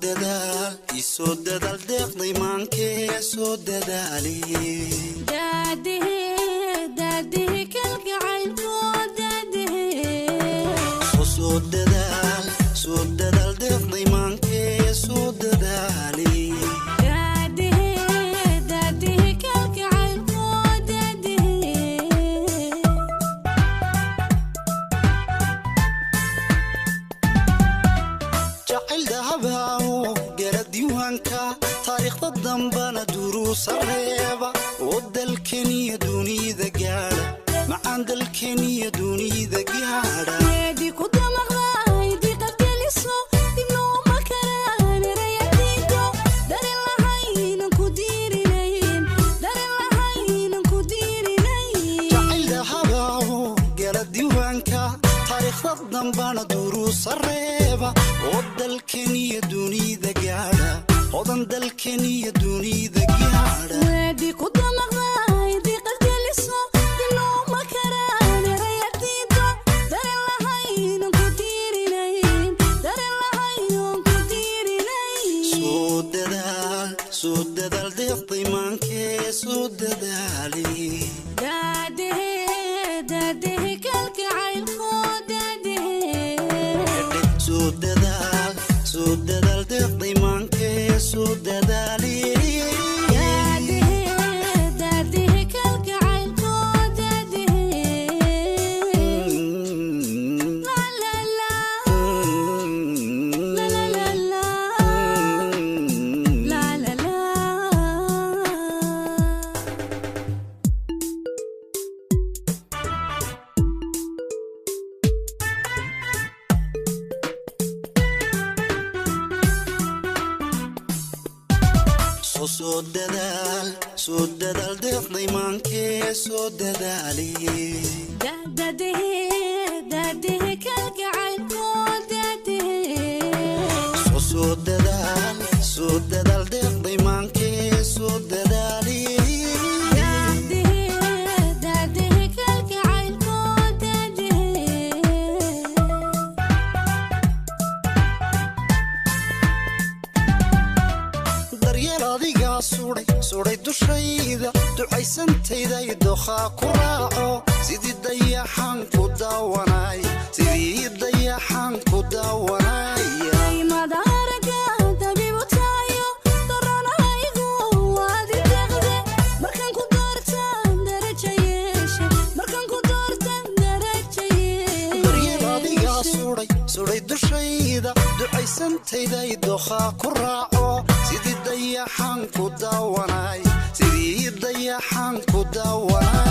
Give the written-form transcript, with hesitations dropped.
Dadaal, isoo dadaal, deeqday maankee, soo dadaali. Daadihe, daadihe kalgacaylko, daadihe. Soo dadaal, soo dadaal, deeqday maankee, soo dadaali. Daadihe, daadihe kalgacaylko, daadihe. Jacayl dahabaawo gara diiwaanka taariikhda dambana duruusa reeba oo dalkeniyo dunida gaadha, macaan dalkeniyo dunida gaadha. Geedi ku damaqday diqadgeliso dibnooma karaan erayadiido dareen lahaynan ku diirinayn, dareen lahaynan ku diirinayn. Jacayl dahabaawo gara diiwaanka taariikhda dambana duruusa reeba oo dalkeniyo dunida gaadha, hodan dalkeniyo dunida gaadha. Weedi ku damaqday diqadgeliso dibnooma karaan erayadiido dareen lahaynan ku diirinayn, dareen lahaynan ku diirinayn. Soo dadaal, soo dadaal, deeqday maankee, soo dadaali. Daadihe, daadihe kalgacaylko, daadihe. Soo dadaal, soo dadaal, deeqday maankee, soo dadaali. Daadihe, daadihe kalgacaylko, daadihe. La la la, la la la la, la la la. Soo dadaal, soo dadaal, deeqday maankee, soo dadaali. Daadihe, daadihe kalgacaylko, daadihe. Soo dadaal, soo dadaal, deeqday maankee, soo dadaali. Daadihe, daadihe kalgacaylko, daadihe. Daryeel adigaa sudhay, sudhay dushayda, ducaysantayday dokhaa ku raaco, sidii dayaxaan ku daawanay, sidii dayaxaan ku daawanaya. Qaymada aragga dabiibu taayo doranaygu waad i deeqde, markaan ku doortaan daraja yeeshe, markaan ku doortaan daraja Daryeel adigaa yeeshe. sudhay, sudhay dushayda, ducaysantayday dokhaa ku raaco, sidii dayaxaan ku daawanay, sidii dayaxaan ku daawanaya.